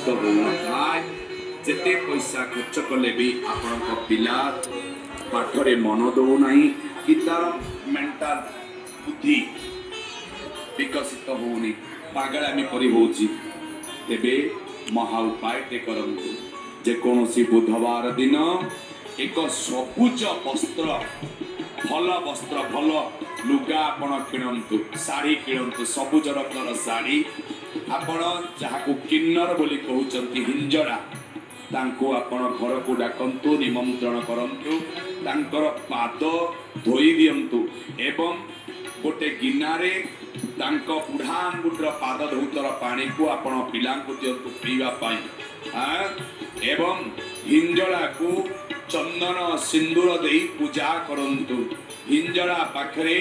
ବିକଶିତ ହେଉନଥାଏ, ଯେତେ ପଇସା ଖର୍ଚ୍ଚ କଲେ ବି ଆପଣଙ୍କ ପିଲା ପାଠରେ ମନ ଦେଉନାହିଁ କି ତାର ମେଣ୍ଟାଲ ବୁଦ୍ଧି ବିକଶିତ ହେଉନି, ପାଗଳାମି ପରି ହେଉଛି, ତେବେ ମହା ଉପାୟଟେ କରନ୍ତୁ। ଯେକୌଣସି ବୁଧବାର ଦିନ ଏକ ସବୁଜ ବସ୍ତ୍ର, ଭଲ ବସ୍ତ୍ର, ଭଲ ଲୁଗା ଆପଣ କିଣନ୍ତୁ, ଶାଢ଼ୀ କିଣନ୍ତୁ, ସବୁଜ ରଙ୍ଗର ଶାଢ଼ୀ। ଆପଣ ଯାହାକୁ କିନ୍ନର ବୋଲି କହୁଛନ୍ତି, ହିଞ୍ଜଡ଼ା, ତାଙ୍କୁ ଆପଣ ଘରକୁ ଡାକନ୍ତୁ, ନିମନ୍ତ୍ରଣ କରନ୍ତୁ, ତାଙ୍କର ପାଦ ଧୋଇ ଦିଅନ୍ତୁ ଏବଂ ଗୋଟେ ଗିନାରେ ତାଙ୍କ ବୁଢ଼ା ଆଙ୍ଗୁଠିର ପାଦ ଧୌତର ପାଣିକୁ ଆପଣ ପିଲାଙ୍କୁ ଦିଅନ୍ତୁ ପିଇବା ପାଇଁ। ଏବଂ ହିଞ୍ଜଡ଼ାକୁ ଚନ୍ଦନ ସିନ୍ଦୁର ଦେଇ ପୂଜା କରନ୍ତୁ। ହିଞ୍ଜଡ଼ା ପାଖରେ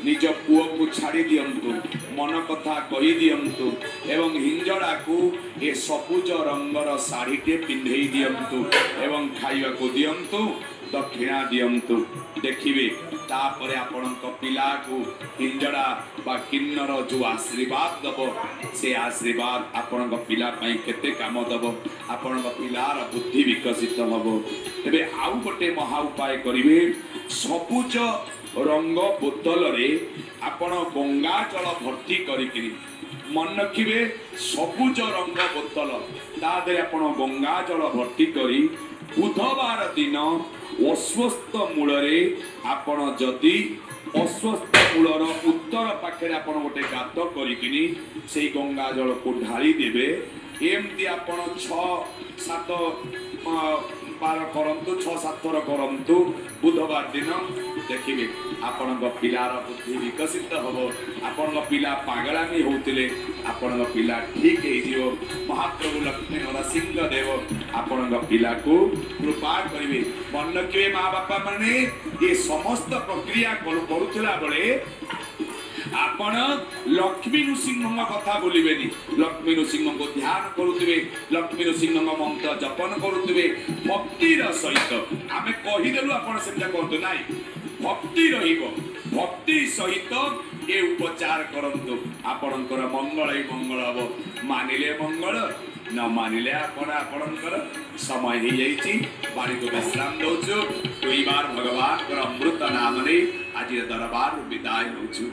ନିଜ ପୁଅକୁ ଛାଡ଼ି ଦିଅନ୍ତୁ, ମନ କଥା କହିଦିଅନ୍ତୁ ଏବଂ ହିଞ୍ଜଡ଼ାକୁ ଏ ସବୁଜ ରଙ୍ଗର ଶାଢ଼ୀଟେ ପିନ୍ଧେଇ ଦିଅନ୍ତୁ ଏବଂ ଖାଇବାକୁ ଦିଅନ୍ତୁ, ଦକ୍ଷିଣା ଦିଅନ୍ତୁ। ଦେଖିବେ ତାପରେ ଆପଣଙ୍କ ପିଲାକୁ ହିଞ୍ଜଡ଼ା ବା କିନ୍ନର ଯେଉଁ ଆଶୀର୍ବାଦ ଦବ, ସେ ଆଶୀର୍ବାଦ ଆପଣଙ୍କ ପିଲା ପାଇଁ କେତେ କାମ ଦବ, ଆପଣଙ୍କ ପିଲାର ବୁଦ୍ଧି ବିକଶିତ ହବ। ତେବେ ଆଉ ଗୋଟେ ମହା ଉପାୟ କରିବେ। ସବୁଜ ରଙ୍ଗ ବୋତଲରେ ଆପଣ ଗଙ୍ଗା ଜଳ ଭର୍ତ୍ତି କରିକିରି, ମନେ ରଖିବେ, ସବୁଜ ରଙ୍ଗ ବୋତଲ, ତା ଦେହରେ ଆପଣ ଗଙ୍ଗା ଜଳ ଭର୍ତ୍ତି କରି ବୁଧବାର ଦିନ ଅଶ୍ୱସ୍ଥ ମୂଳରେ ଆପଣ ଯଦି ଅଶ୍ୱସ୍ଥ ମୂଳର ଉତ୍ତର ପାଖରେ ଆପଣ ଗୋଟେ ଗାତ କରିକିନି ସେଇ ଗଙ୍ଗା ଜଳକୁ ଢାଳି ଦେବେ। ଏମିତି ଆପଣ 6 7 ବାର କରନ୍ତୁ, 6 7 ଥର କରନ୍ତୁ ବୁଧବାର ଦିନ। ଦେଖିବେ ଆପଣଙ୍କ ପିଲାର ବୁଦ୍ଧି ବିକଶିତ ହବ। ଆପଣଙ୍କ ପିଲା ପାଗଳାମି ହଉଥିଲେ ଆପଣଙ୍କ ପିଲା ଠିକ ହେଇଯିବ। ମହାପ୍ରଭୁ ଲକ୍ଷ୍ମୀ ନରସିଂହ ଦେବ ଆପଣଙ୍କ ପିଲାକୁ କୃପା କରିବେ। ମନେ ରଖିବେ ମା ବାପା ମାନେ, ଏ ସମସ୍ତ ପ୍ରକ୍ରିୟା କରୁଥିଲା ବେଳେ ଆପଣ ଲକ୍ଷ୍ମୀ ନୃସିଂହଙ୍କ କଥା ଭୁଲିବେନି। ଲକ୍ଷ୍ମୀ ନୃସିଂହଙ୍କୁ ଧ୍ୟାନ କରୁଥିବେ, ଲକ୍ଷ୍ମୀ ନୃସିଂହଙ୍କ ମନ୍ତ୍ର ଜପନ କରୁଥିବେ ଭକ୍ତିର ସହିତ। ଆମେ କହିଦେଲୁ ଆପଣ ସେମିତି କରନ୍ତୁ ନାଇଁ, ଭକ୍ତି ରହିବ, ଭକ୍ତି ସହିତ ଏ ଉପଚାର କରନ୍ତୁ, ଆପଣଙ୍କର ମଙ୍ଗଳ ହିଁ ମଙ୍ଗଳ ହବ। ମାନିଲେ ମଙ୍ଗଳ, ନ ମାନିଲେ ଆପଣ ଆପଣଙ୍କର ସମୟ ହେଇଯାଇଛି। ବାଣୀକୁ ବିଶ୍ରାମ ଦଉଛୁ। ଦୁଇବାର ଭଗବାନଙ୍କର ଅମୃତ ନାମ ନେଇ ଆଜିର ଦରବାରରୁ ବିଦାୟ ନେଉଛୁ।